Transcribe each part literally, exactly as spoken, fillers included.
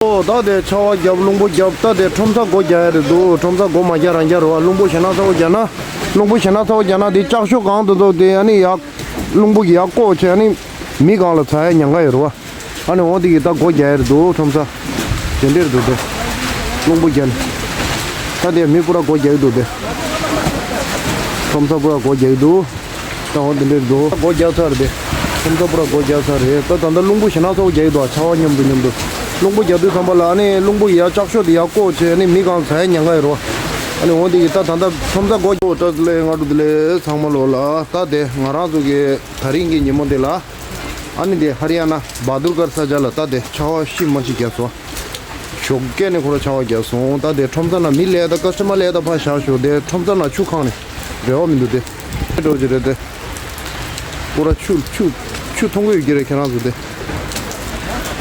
ཨོ་ད་དེ་ཆར་པ་བརྒྱབ། རླུང་བུ་བརྒྱབ། ད་དེ་ཁྲོམ་ས་སྒོ་རྒྱག་ཡ་རེད་འདུག་ཁྲོམ་ས་སྒོ་མ་རྒྱག་རང་རྒྱག་རེད་བ། རླུང་བུ་ཞེ་ན་ཚ་པོ་རྒྱག་ན། རླུང་བུ་ཞེ་ན་ཚ་པོ་རྒྱག་ན་དེ་ལྕགས་ཤོག་གང་དུ་འདུག་དེ་ཨ་ནི་ཡག་རླུང་བུ་གི་ཡག་བཀོག་བྱས་ཨ་ནི་མི་གང་ལ་ཚ་ཡ་ཉེན་ཁ་ཡོད་རེད་བ། ཨ་ནི་འོ་དེ་གི་ད་སྒོ་རྒྱག་ཡ་རེད་འདུག་ཁྲོམ་ས། དེ་འདྲས་འདུག་དེ། རླུང་བུ་རྒྱག་ནས། ད་དེ་མི་པུ་ར་སྒོ་རྒྱག་གི་འདུག་དེ། ཁྲོམ་ས་པུ་ར་སྒོ་རྒྱག་གི་འདུག་ད་འོ་དེ་འདྲས་འདུག་སྒོ་རྒྱག་ཚར་རེད་དེ། ཁྲོམ་ས་པུ་ར་སྒོ་རྒྱག་ཚར་རེད། ད་ད་ལྟ་རླུང་བུ་ཞེ་ན་ཚ་པོ་རྒྱག་གི་འདུག་ཆར་པ་མཉམ་དུ་མཉམ་དུ། རླུང་བུ་རྒྱག་དུས་ཙམ་པ་ལ་ཨ་ནི་རླུང་བུ་ཡར་ལྕགས་ཤོག་དེ་ཡར་བཀོག་བྱས་ཨ་ནི་མི་གང་ཚ་ཡ་ཉེན་ཁ་ཡོད་རེད་བ། ཨ་ནི་འོ་དེ་གི་ད་ད་ལྟ་ཁྲོམ་ས་སྒོ་རྒྱག་ཨོ་བཀྲ་ཤིས་བདེ་ལེགས། སྔ་དྲོ་བདེ་ལེགས་ཚང་མ་ལོ་ལ། ད་དེ་ང་རང་ཚོ་གི་ད་རིང་གི་ཉིན་མོ་འདི་ལ། ཨ་ནི་དེ་ཧ་རི་ཡ་ན་བྷ་དུར་གྷར་ས་ཆ་ལ་ད་དེ་ཆར་པ་ཤི་མ་ཤི་བརྒྱབ་སོང་། ཞོགས་ཀས་ནས་ཁོ་རང་ཆར་པ་བརྒྱབ་སོང་། ད་དེ་ཁྲོམ་ས་ནང་མི་སླེབས་ད་ཀ་སི་ཊ་མར་སླེབས་ད་ཕར་བཞག་ཞོག་དེ་ཁྲོམ་ས་ནང་ཆུ་ཁེངས་ནས་རེ་བ་མི་འདུག་དེ། འགྲོ་གི་རེད་དེ། པུ་ར་ཆུ་ཆུ་ཆུ་འཐུང་གི་ཡོད་ཀྱི་རེད་ཁྱེད་རང་ཚོ་དེ།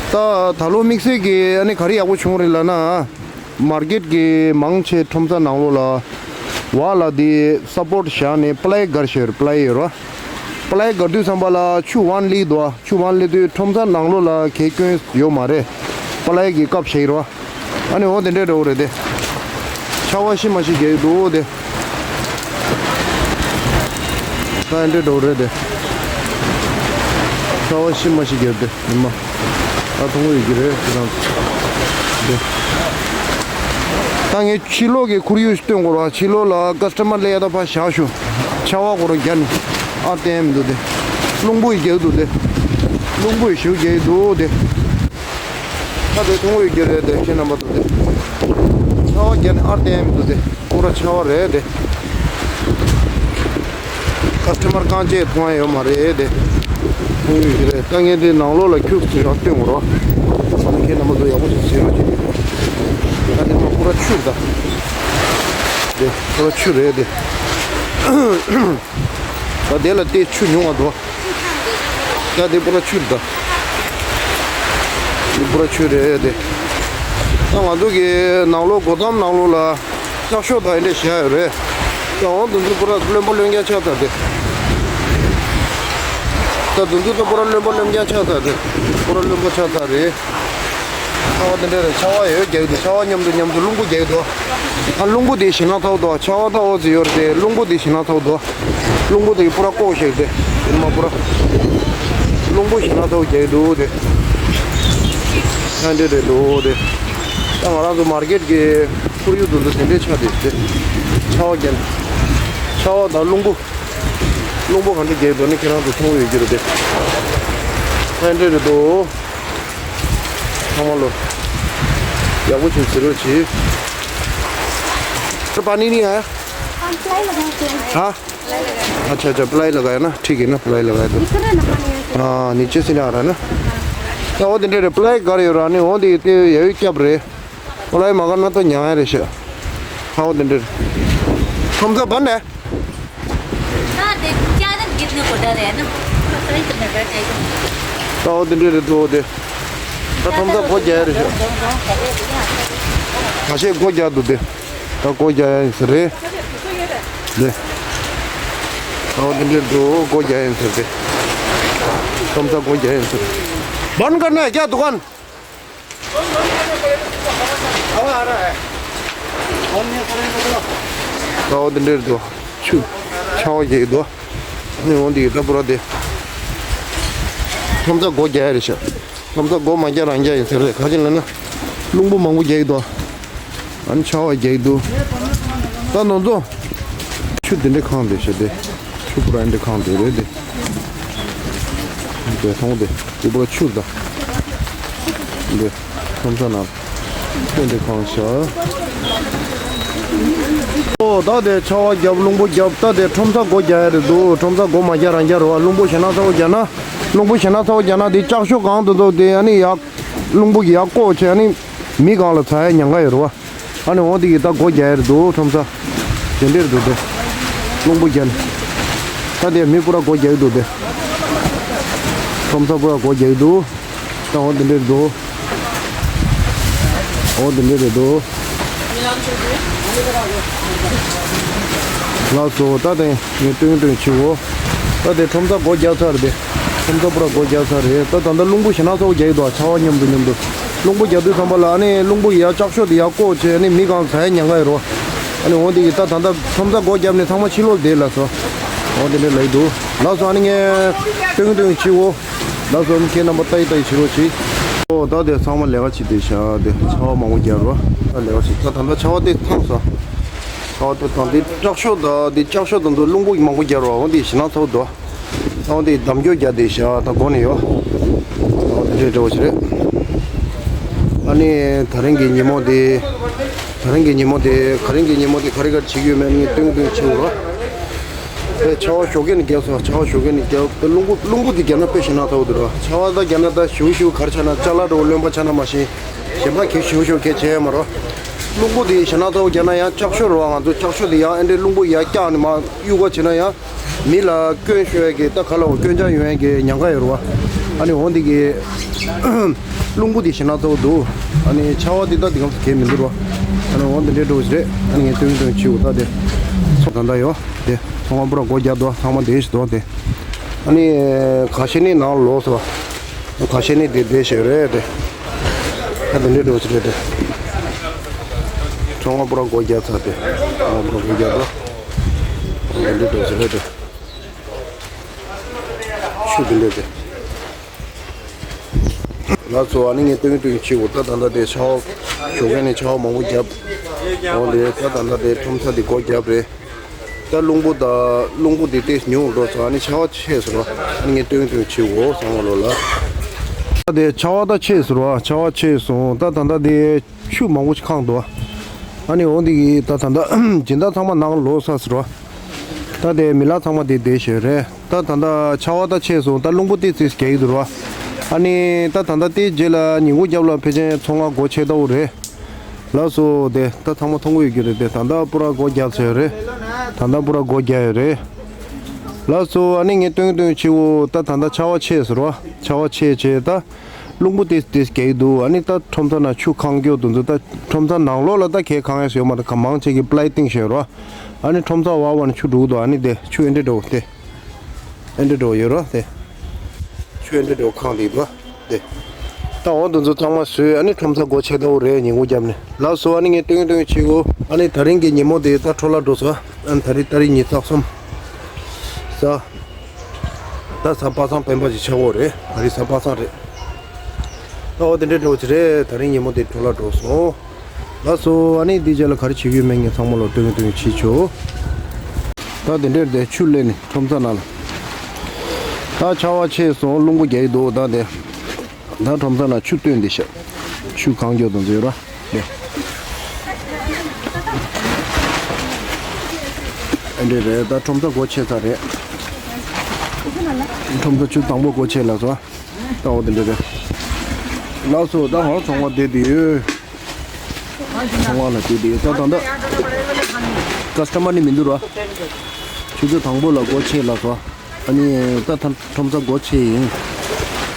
ད་ད་ལོ་དམིགས་བསལ་གྱི་ཨ་ནི་ག་རེ་ཡག་པོ་བྱུང་རེད་ལབ་ན། མར་ཀེཊ་གི་མང་ཆེ་ཁྲོམ་ས་ནང་ལོགས་ལ་བ་ལ་དེ་སཔོཊ་བཞག་ནས་པ་ལའེ་སྒར་བཞག་ཡོད་རེད། པ་ལའེ་ཡོད་རེད་བ། པ་ལའེ་སྒར་དུས་ཙམ་པ་ལ་ཆུ་བ་ལི་འདུག་ཆུ་བ་ལི་དུས་ཁྲོམ་ས་ནང་ལོགས་ལ་གས་སྐྱོན་ཡོད་མ་རེད། པ་ལའེ་གི་ཀབ་བཞག་ཡོད་རེད་བ། ཨ་ནི་འོ་དེ་འདྲས་འགྲོ་གི་རེད་དེ། ཆར་པ་ཤི་མ་ཤི་རྒྱག་གི་འདུག་དེ། ད་འདི་འདྲས་འགྲོ་གི་རེད་དེ། ཆར་པ་ཤི་མ་ཤི་རྒྱག་དེ་ཉི་མ། ད་མཐོང་གི་ཡོད་ཀྱི་རེད་ཁྱེད་རང་ཚོ། དེ། ད་ངས་ཕྱི་ལོགས་ཀྱི་ཁོར་ཡུག་སྟོན་དགོས་ར། ཕྱི་ལོགས་ལ་ཀ་སི་ཊ་མར་སླེབས་ད་ཕར་བཞག་ཞོག་ཆར་པ་ཁོ་རང་རྒྱག་ནས་ཨ་བསྟན་མི་འདུག་དེ། རླུང་བུ་ཡི་རྒྱག་གི་འདུག་དེ། རླུང་བུ་ཡི་ཞེ་པོ་རྒྱག་གི་འདུག་དེ། ད་དེ་མཐོང་གི་ཡོད་ཀྱི་རེད་དེ་ཁྱེད་རྣམ་པ་ཚོ་དེ། ཆར་པ་རྒྱག་ནས་ཨ་བསྟན་མི་འདུག་དེ། ཁོ་རང་ཆར་པ་རེད་དེ། ཀ་སི་ཊ་མར་རྐང་རྗེས་མཐོང་ཡ་ཡོད་མ་རེད་དེ། མཐོང་གི་ཡོད་ཀྱི་རེད། ད་ངས་དེ་ནང་ལོགས་ལ་ཁྱུག་ཙམ་ཡང་སྟོན་དགོས་ར། ད་ཁྱེད་རྣམ་པ་ཚོ་ཡག་པོ་ཞིག་གཟིགས་རོགས་བྱེད་དེ། ད་དེ་མ་པུ་ར་ཆུ་རེད་ད། དེ་པུ་ར་ཆུ་རེད་དེ། ད་དེ་ལ་དེ་ཆུ་ཉུང་བ་འདུག་ད་དེ་པུ་ར་ཆུ་རེད་ད། དེ་པུ་ར་ཆུ་རེད་དེ། ད་ང་ཚོ་གི་ནང་ལོགས་སྒོ་མཚམས་ནང་ལོགས་ལ་ལྕགས་ཤོག་དང་འདི་འདྲ་བཞག་ཡོད་རེད། ད་འོང་དུ་འཛུལ་པུ་ར་རློན་པ་རློན་རྐྱང་ཆགས་ཚར་དེ། ད་དུ་འཛུལ་ད་པུ་ར་རློན་པ་རློན་རྐྱང་ཆགས་ཚར་དེ། པུ་ར་རློན་པ་ཆགས་ཚར་རེད། ཆར་པ་དེ་འདྲ་རེད། ཆར་པ་ཡོད་རྒྱག་གི་འདུག་ཆར་པ་མཉམ་དུ་མཉམ་དུ་རླུང་བུ་རྒྱག་གི་འདུག་ཨ་རླུང་བུ་དེ་ཞེད་སྣང་ཚ་པོ་འདུག་ཆར་པ་ད་འོ་ཙི་ཡོད་རེད་དེ་རླུང་བུ་དེ་ཞེད་སྣང་ཚ་པོ་འདུག་རླུང་བུ་དེ་གི་པུ་ར་བཀོག་བཞག་དེ་ཡིན་མ་པུ་ར། རླུང་བུ་ཞེད་སྣང་ཚ་པོ་རྒྱག་གི་འདུག་དེ། ཨ་འདྲ་རེད་འདུག་དེ། ད་ང་རང་ཚོ་མར་ཀེཊ་གི་ཁོར་ཡུག་དེ་ཚོ་དེ་འདྲའི་ཆགས་བསྡད་དེ། ཆར་པ་རྒྱག་ནས། ཆར་པ་དང་རླུང་བུ། རླུང་བུ་ག་འདྲ་རྒྱག་འདུག་ནི་ཁྱེད་རང་ཚོ་མཐོང་གི་ཡོད་ཀྱི་རེད་དེ། ཨ་འདྲ་རེད་འདུག་ཚང་མ་ལོ། ཡག་པོ་ཞིག་གཟིགས་རོགས་གྱིས། पानी नहीं आया। हम प्लाई लगाते हैं। हाँ। प्लाई लगाते हैं। अच्छा, अच्छा, प्लाई लगाया ना, ठीक है ना, प्लाई लगाया तो। इतना ना पानी है। हाँ, नीचे से नहीं आ रहा है ना। हाँ। तो वो दिन रे प्लाई कर यो रानी, वो दी ते यही क्या रे। प्लाई मगर ना तो यहाँ रे शे। हाँ, वो दिन रे। हम तो बंद है। हाँ, देख, ज़्यादा गिरने को डर है ना। सही करना बैठे। हाँ, वो दिन रे तो दे। तो हम तो बहुत जा रहे शे। ཁ་ཤས་སྒོ་རྒྱག་འདུག་དེ། ད་སྒོ་རྒྱག་ཡ་ཡིན་ཟེར་རེད། དེ། ཨོ་དེ་འདྲས་འདུག་སྒོ་རྒྱག་ཡ་ཡིན་ཟེར་ཏེ། ཁྲོམ་ས་སྒོ་རྒྱག་ཡ་ཡིན་ཟེར། बंद करना है क्या दुकान? ཨོ་དེ་འདྲས་འདུག་ཆུ། ཆར་པ་རྒྱག་གི་འདུག་ནི་འོང་དེ་ད་པུ་ར་དེ། ཁྲོམ་ས་སྒོ་རྒྱག་ཡ་རེད་ཤག་ཁྲོམ་ས་སྒོ་མ་རྒྱག་རང་རྒྱག་ཡིན་ཟེར་རེད། ག་ཅི་ལབ་ན། རླུང་བུ་མང་པོ་རྒྱག་གི་འདུག་ཨ་ནི་ཆར་པ་རྒྱག་གི་འདུག་ད་ནང་ཚོ། ཆུ་དེ་འདྲ་གང་དེ་ཤ་དེ། ཆུ་པུ་ར་འདྲ་གང་དེ་རེད་དེ། དེ་མཐོང་དེ། དེ་པུ་ར་ཆུ་ད། དེ། ཁྲོམ་ས་ནང་། ཆུ་འདྲ་གང་ཤ། ཨོ་ད་དེ་ཆར་པ་རྒྱབ་རླུང་བུ་རྒྱབ་ད་དེ་ཁྲོམ་ས་སྒོ་རྒྱག་ཡ་རེད་འདུག་ཁྲོམ་ས་སྒོ་མ་རྒྱག་རང་རྒྱག་རེད་བ། རླུང་བུ་ཞེ་ན་ཚ་པོ་རྒྱག་ན། རླུང་བུ་ཞེ་ན་ཚ་པོ་རྒྱག་ན་དེ་ལྕགས་ཤོག་གང་དུ་འདུག་དེ་ཨ་ནི་ཡག་རླུང་བུ་གི་ཡག་བཀོག་བྱས་ཨ་ནི་མི་གང་ལ་ཚ་ཡ་ཉེན་ཁ་ཡོད་རེད་བ། ཨ་ནི་འོ་དེ་གི་ད་སྒོ་རྒྱག་ཡ་རེད་འདུག་ཁྲོམ་ས། དེ་འདྲས་འདུག་དེ། རླུང་བུ་རྒྱག་ནས། ད་དེ་མི་པུ་ར་སྒོ་རྒྱག་གི་འདུག་དེ། ཁྲོམ་ས་པུ་ར་སྒོ་རྒྱག་གི་འདུག་ད་འོ་དེ་འདྲས་འདུག་འོ་དེ་འདྲས་རེད་འདུག་ལགས་སོ། ད་དེ་ངས་སྟོན་སྟོན་བྱེད་འོ། ད་དེ་ཁྲོམ་ས་སྒོ་རྒྱག་ཚར་རེད་དེ། ཁྲོམ་ས་པུ་ར་སྒོ་རྒྱག་ཚར་རེད། ད་ད་ལྟ་རླུང་བུ་ཞེ་ན་ཚ་པོ་རྒྱག་གི་འདུག་ཆར་པ་མཉམ་དུ་མཉམ་དུ། རླུང་བུ་རྒྱག་དུས་ཙམ་པ་ལ་ཨ་ནི་རླུང་བུ་ཡར་ལྕགས་ཤོག་དེ་ཡར་བཀོག་བྱས་ཨ་ནི་མི་གང་ཟ་ཡ་ཉན་ག་ཡོད་རོ། ཨ་ནི་འོ་དེ་གི་ད་ད་ལྟ་ཁྲོམ་ས་སྒོ་བརྒྱབ་ནས་ཚང་མ་ཕྱི་ལོགས་བསྡད་ལ་སོ། འོ་དེ་འདྲ་ལ་ཡི་འདུག་ལགས་སོ། ཨ་ནི་ངས་སྟོན་གི་སྟོན་གི་བྱེད་འོ། ལགས་སོ། ཨ་ནི་ཁྱེད་རྣམ་པ་ལྟ་ཡི་ལྟ་ཡི་བྱེད་རོགས་གྱིས། ཨོ་ད་དེ་ཚང་མ་ལས་ཀ་བྱེད་དེ་བཞག་དེ་ཆར་པ་མང་པོ་རྒྱག་རོ། ད་ལས་ཀ་བྱེད་ད་ད་ལྟ་ཆར་པ་དེ་ཐང་སོ། ཆར་པ་དེ་ཐང་དེ་ལྕགས་ཤོག་ད་དེ་ལྕགས་ཤོག་དང་དུ་རླུང་བུ་མང་པོ་རྒྱག་རོ། འོ་དེ་ཞེད་སྣང་ཚ་པོ་འདུག་ཨོ་དེ་འདམ་སྐྱོ་རྒྱག་དེ་བཞག་ད་སྒོ་ནས་ཡོ། ཨོ་དེ་འདྲས་འདྲ་བོ་ཞིག་རེད། ཨ་ནི་ད་རིང་གི་ཉིན་མོ་དེ། ད་རིང་གི་ཉིན་མོ་དེ་ག་རིང་གི་ཉིན་མོ་དེ་ག་རེ་ག་རེ་བྱེད་ཀྱི་ཡོད་མེད་ངས་སྟོན་སྟོན་བྱེད་འོ། དེ་ཆར་པ་ཞོགས་ཀས་ནས་བརྒྱབ་སོང་། ཆར་པ་ཞོགས་ཀས་ནས་བརྒྱབ་དེ་རླུང་བུ་རླུང་བུ་དེ་རྒྱབ་ན་དཔེ་ཞེད་སྣང་ཚ་པོ་འདུག་ར། ཆར་པ་ད་རྒྱབ་ན་ད་ཞིའུ་ཞིའུ་ག་རེ་ཆགས་ན་ཅ་ལག་འདྲ་བོ་རློན་པ་ཆགས་ན་མ་ཤེས། གཞན་པ་གི་ཞིའུ་ཞིའུ་གས་བྱས་ཡ་མ་རོ། རླུང་བུ་དེ་ཞེད་སྣང་ཚ་པོ་རྒྱབ་ན་ཡང་ལྕགས་ཤོག་རོ། ང་ཚོ་ལྕགས་ཤོག་དེ་ཡང་ཨེ་འདྲའི་རླུང་བུ་ཡར་བཀྱགས་ནས་མར་གཡུག་པ་བྱས་ན་ཡང་། མི་ལ་སྐྱོན་ཤོར་ཡ་གི་ད་ག་ལ་འོ་སྐྱོན་ཆ་ཡོང་ཡ་གི་ཉེན་ཁ་ཡོད་རེད་བ། ཨ་ནི་འོ་འདི་གི་རླུང་བུ་དེ་ཞེད་སྣང་ཚ་པོ་འདུག་ཨ་ནི་ཆར་པ་དེ་ད་འདི་གམ་གས་མི་འདུག་རོ། ཨ་ནི་འོ་འདི་འདྲའི་འགྲོ་བ་ཞིག་རེད། ཨ་ནི་ངས་སྟོན་སྟོན་བྱེད་འོ་ད་དེ། ཚོ་ད་ད་ཡོ། དེ་ཚོང་ཁང་པུ་ར་སྒོ་རྒྱག་འདུག་ཚང་མ་དེ་ཞིག་འདུག་དེ། ཨ་ནི་ཁ་ཤས་ནི་ནང་ལོགས་སོ། ཁ་ཤས་ནི་དེ་དེ་ཞིག་རེད་དེ། ཨ་འདི་འདྲའི་འགྲོ་བ་ཞིག་རེད་དེ། ཚོང་ཁང་པུ་ར་སྒོ་རྒྱག་ཚར་དེ། ཚོང་ཁང་པུ་ར་སྒོ་རྒྱག་འདུག་འདི་འདྲའི་འགྲོ་བ་ཞིག་རེད་དེ། ཆུ་འདི་འདྲ་དེ། ལགས་སོ། ཨ་ནི་ངས་སྟོན་སྟོན་བྱེད་འོ་ད་ད་ལྟ་དེ་ཆར་པ་ཞོགས་ཀས་ནས་ཆར་པ་མང་པོ་བརྒྱབ། འོ་དེ་ད་ད་ལྟ་དེ་ཁྲོམ་ས་དེ་སྒོ་བརྒྱབ་རེད། ད་རླུང་བུ་དང་རླུང་བུ་དེ་ཏོག་ཙམ་ཉུང་འགྲོ་སོང་། ཨ་ནི་ཆར་པ་ཆད་སོང་ར། ཨ་ནི་ངས་སྟོན་སྟོན་བྱེད་འོ་ཚང་མ་ལོ་ལ། ད་དེ་ཆར་པ་ད་ཆད་སོང་ར། ཆར་པ་ཆད་སོང་། ད་ད་ལྟ་དེ་ཆུ་མང་པོ་ཞིག་གང་འདུག་ཨ་ནི་འོ་འདི་གི་ད་ད་ལྟ་སྦྱིན་བདག་ཚང་མ་ནང་ལོགས་ས་སོང་ར། ད་དེ་མི་ལ་ཚང་མ་དེ་བསྡད་ཤོད་རེད། ད་ད་ལྟ་ཆར་པ་ད་ཆད་སོང་། ད་རླུང་བུ་ཏོག་ཙམ་རྒྱག་གི་འདུག་ར། ཨ་ནི་ད་ད་ལྟ་དེ་རྗེས་ལ་ཉིན་གུང་རྒྱབ་ལ་ཕལ་ཆེར་ཚོང་ཁང་སྒོ་ཕྱེ་ལྟ་བུ་རེད། ལགས་སོ། དེ་ད་ཚང་མ་མཐོང་གི་ཡོད་རྒྱུ་རེད། དེ་ད་ལྟ་པུ་ར་སྒོ་རྒྱག་ཚར་ཡོད་རེད། ད་ལྟ་པུ་ར་སྒོ་རྒྱག་ཡོད་རེད། ལགས་སོ། ཨ་ནི་ངས་སྟོན་སྟོན་བྱེད་འོ་ད་ད་ལྟ་ཆར་པ་ཆད་སོང་ར། ཆར་པ་ཆད་བྱས་ད། རླུང་བུ་ཏོག་ཙམ་རྒྱག་གི་འདུག་ཨ་ནི་ད་ཁྲོམ་ས་ནང་ཆུ་གང་མགྱོགས་འདུག་འདུག་ད་ཁྲོམ་ས་ནང་ལོགས་ལ་ད་གས་གང་ཡས་ཡོད་མ་རེད། ག་མང་ཆེ་གི་པ་ལའི་བཏིང་བཞག་རོ། ཨ་ནི་ཁྲོམ་ས་བར་བར་ནས་ཆུ་འགྲོ་གི་འདུག་ཨ་ནི་དེ་ཆུ་ཨེ་འདྲ་འགྲོ་དེ། ཨེ་འདྲ་འགྲོ་ཡོད་རོ་དེ། ཆུ་ཨེ་འདྲ་འགྲོ་གང་དེ་འདུག་དེ། ད་འོ་འདུག་འདུག་ཚང་མ་བཟོས། ཨ་ནི་ཁྲོམ་ས་སྒོ་ཕྱེ་ལྟ་བུ་རེད། ཉིན་གུང་རྒྱབ་ནས། ལགས་སོ། ཨ་ནི་ངས་སྟོན་སྟོན་བྱེད་འོ། ཨ་ནི་ད་རིང་གི་ཉིན་མོ་དེ་ད་འཕྲོ་བརླག་འགྲོ་སོང་། ཨ་ནི་ད་རིང་ད་རིང་ཉིན་ལྟག་གསུམ། ས། ད་གཟའ་པ་སངས་སྤེན་པ་ཞིག་ཆགས་འོ་རེད། ད་རིང་གཟའ་པ་སངས་རེད། ད་འོ་དེ་འདྲའི་འགྲོ་ཅི་རེད། ད་རིང་ཉིན་མོ་དེ་འཕྲོ་བརླག་འགྲོ་སོང་། ལགས་སོ། ཨ་ནི་དེ་རྗེས་ལ་ག་རེ་བྱེད་ཀྱི་ཡོད་མེད་ངས་ཚང་མ་ལོ་སྟོན་སྟོན་བྱེད་ཆོག་ད་དེ་འདྲའི་དེ་ཆུ་སླེབས་ནས་ཁྲོམ་ས་ནང་ལ། ད་ཆར་པ་ཆད་སོང་། རླུང་བུ་རྒྱག་གི་འདུག་ད་དེ། ད་ཁྲོམ་ས་ནང་ཆུ་བཏོན་བསྡད་ཤག་ཆུ་གང་མགྱོགས་དང་འཛུལ་ར། ཨེ་འདྲ་རེད། ད་ཁྲོམ་ས་སྒོ་ཕྱེ་ཚར་རེད། ཁྲོམ་ས་ཆུ་དང་པོ་སྒོ་ཕྱེ་ལ་སོ། ད་འོ་དེ་འདྲ་རེད། ལགས་སོ། ད་ཧོ་ཚོང་པ་བསྡད་དེ་ཡོད། ཚོང་པ་ལ་བསྡད་དེ་ཡོད། ད་ད་ད་ཀ་སི་ཊ་མར་ནི་མི་འདུག་ར། ཆུ་ཚོད་དང་པོ་ལ་སྒོ་ཕྱེ་ལ་སོ། ཨ་ནི་ད་ཐ་ཁྲོམ་ས་སྒོ་ཕྱེ་ཡིན།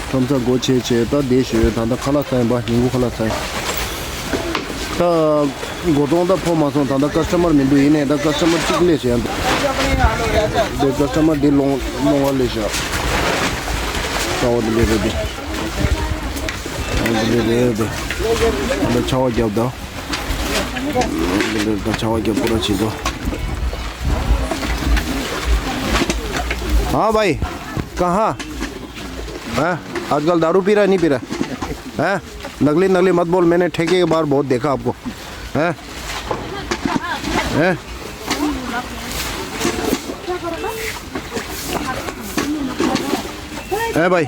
ཁྲོམ་ས་སྒོ་ཕྱེ་བྱས་ད་བསྡད་ཞོད། ད་ལྟ་ཁ་ལག་ཟ་ཡིན་པ། ཉིན་གུང་ཁ་ལག་ཟ་ཡིན། ད་སྒོ་ཚོང་ད་ཕོ་མ་སོང་། ད་ལྟ་ཀ་སི་ཊ་མར་མི་འདུག་ཡིན་ནའི་ད་ཀ་སི་ཊ་མར་གཅིག་སླེབས་བྱས་འདུག་དེ་ཀ་སི་ཊ་མར་དེ་སློང་སློང་བ་སླེབས་བཞག་ད་འོ་དེ་འདྲ་རེད་དེ། འོ་དེ་འདྲ་རེད་དེ། ད་ལྟ་ཆར་པ་བརྒྱབ་ད། འདི་འདྲ་ད་ཆར་པ་རྒྱབ་པོ་ར་བྱེད་དོ། हाँ भाई, कहाँ? हाँ? आजकल दारू पी रहा है, नहीं पी रहा है? हाँ? नकली, नकली मत बोल, मैंने ठेके के बाहर बहुत देखा आपको। हैं? हैं? हैं भाई?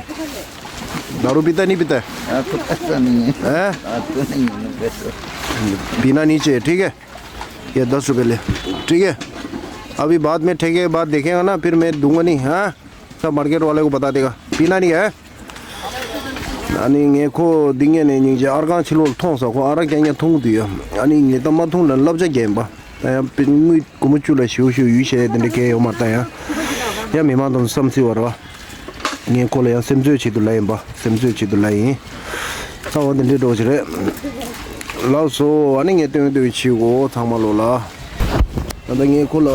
दारू पीता है, नहीं पीता है? हाँ, तो ऐसा नहीं है। हैं? हाँ, तो नहीं है, वैसे। पीना नहीं चाहिए, ठीक है? ये दस रुपए ले, ठीक है? अभी बाद में ठेके के बाद देखेगा ना, फिर मैं दूंगा नहीं, हाँ? सब मार्केट वाले को बता देगा, पीना नहीं है। Ani nge ko dinge ne ning je argang chilo thong sa ko ara kya nya thong du ya. Ani nge ta ma thong la lab ja gen ba. Ta ya pin ngui ko mu chu la shu shu yu she den de ke yo ma ta ya. Ya mi ma don sam si wa ra. Nge ko la ya sem zwe chi du la yin ba. Sem zwe chi du la yin. Sa wa den de do jire. Lao so ani nge teng de chi go thang ma lo la. ད་ལྟ་ངས་ཁོ་ལ་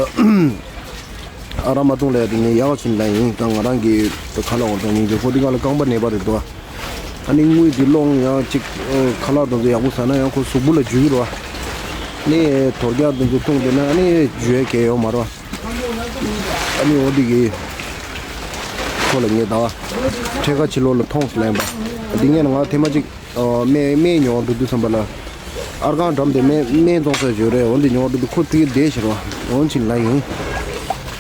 ཨ་ར་མ་ཐུང་ལ་ཡ་དེ་ངས་ཡག་ཕྱིན་ལ་ཡིན། ད་ང་རང་གི་ད་ཁ་ལ་འོང་ད་ཡིན་གྱི་ཁོ་དེ་ག་ལ་རྐང་པ་ནད་པ་རེད་དོ། ཨ་ནི་དངུལ་འདི་སློང་ཡང་ཅིག་ཨ་ཁ་ལག་དེ་ཚོ་ཡག་པོ་ཟ་ན་ཡང་ཁོ་གཟུགས་པོ་ལ་འཇུ་གི་རེད་བ། ཨ་ནི་དོལ་རྒྱགས་དེ་ཚོ་བཏུང་བསྡད་ན་ཨ་ནི་འཇུ་ཡ་གལ་ཡོད་མ་རེད་བ། ཨ་ནི་འོ་འདི་གི་ཁོ་ལ་ངས་ད་ཁྲལ་ཁ་ཕྱི་ལོགས་ལ་ཐོངས་ལེན་པ། འདི་ངས་ང་ཐེངས་མ་གཅིག་ཨ་སྨན་སྨན་ཉོ་བར་འགྲོ་དུས་ཙམ་པ་ལ། ཨར་ཁང་འགྲམ་དེ་སྨན་སྨན་བཙོང་ས་ཡོད་རེད། འོ་འདི་ཉོ་བར་འགྲོ་དུས་ཁོ་ཕ་གི་བསྡད་ཤག་རེད་བ། འོ་ཕྱིན་ལ་ཡིན།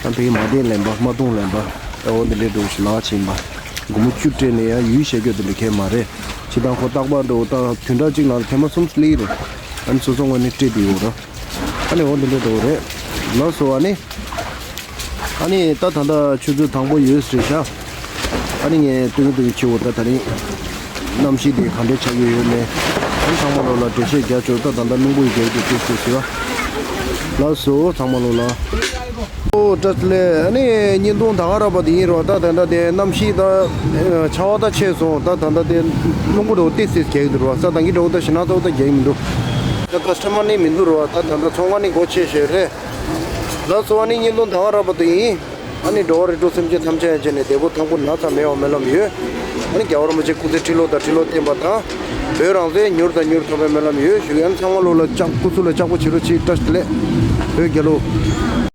ཨ་ཕ་གི་མ་བསྡད་ལེན་པ་མ་བཏུང་ལེན་པ། ཨ་འོ་འདི་འདྲའི་འགྲོ་ཞིག་ལག་ཕྱིན་པ། སྒོར་མོ་བཅུ་སྤྲད་ནས་ཡང་ཡུལ་བཤད་རྒྱུ་དེ་འདྲ་གས་མ་རེད། ཕྱི་དང་ཁོ་རྟག་པར་འགྲོ་ད་བདུན་ཕྲག་གཅིག་ནང་ལ་ཐེངས་མ་གསུམ་སླེབས་རེད། ཨ་ནི་སོ་སོ་ངོས་ནས་སྤྲད་དེ་ཡོད་རེད། ཨ་ནི་འོ་འདི་འདྲ་འགྲོ་རེད། ལགས་སོ་ཨ་ནི། ཨ་ནི་ད་ད་ལྟ་ཆུ་ཚོད་དང་པོ་ཡོལ་རེད་ཤག་ཨ་ནི་ངས་སྟོན་གི་སྟོན་གི་ཕྱི་འོ་ད་ད་རིང་གནམ་གཤིས་དེ་ག་འདྲས་ཆགས་ཀྱི་ཡོད་མེད། ཨ་ནི་ཚང་མ་ལོ་ལ་འགྲེལ་བཤད་རྒྱག་ཆོག་ད་ད་ལྟ་རླུང་བུ་ཡི་རྒྱག་གི་ཏོག་ཙམ་ཟེར་བ། ལགས་སོ་ཚང་མ་ལོ་ལ། ཨོ་བཀྲ་ཤིས་བདེ་ལེགས། ཨ་ནི་བརྙན་ཐུང་ད་ག་རག་པ་དེ་ཡིན་རོགས། ད་ད་ལྟ་དེ་གནམ་གཤིས་ད་ཆར་པ་ད་ཆད་སོང་། ད་ད་ལྟ་དེ་རླུང་བུ་འདྲ་བོ་ཏོག་ཙམ་རྒྱག་གི་འདུག་རོགས། ས་དང་གི་འདྲ་བོ་ད་ཞེ་ན་ཚ་བོ་ད་རྒྱག་གི་མི་འདུག་ད་ཀ་སི་ཊ་མར་ནི་མི་འདུག་རོགས། ད་ད་ལྟ་ཚོང་ཁང་ནི་སྒོ་ཕྱེ་བཞག་རེད། ལགས་སོ་ཨ་ནི་བརྙན་ཐུང་ད་ག་རག་པ་དེ་ཡིན། ཨ་ནི་འགྲོ་བ་རིགས་དྲུག་སེམས་ཅན་ཐམས་ཅད་ཡན་ཆད་ནས་བདེ་པོ་ཐང་པོ་ན་ཚ་མེད་པའི་སྨོན་ལམ་ཡོད། ཨ་ནི་རྒྱལ་བ་རིན་པོ་ཆེ་སྐུ་ཚེ་ཁྲི་ལོ་དང་ཁྲི་ལོ་བརྟན་པ་དང་། བོད་རང་བཙན་མྱུར་དང་མྱུར་ཐོབ་པའི་སྨོན་ལམ་ཡོད་ཞུ་གི། ཨ་ནི་ཚང་མ་ལོ་ལ་ལྕགས་སྐུ་གཟུགས་ལ་ལྕགས་པོ་བྱེད་རོགས་གྱིས། བཀྲ་ཤིས་བདེ་ལེགས། བོད་རྒྱལ་ལོ།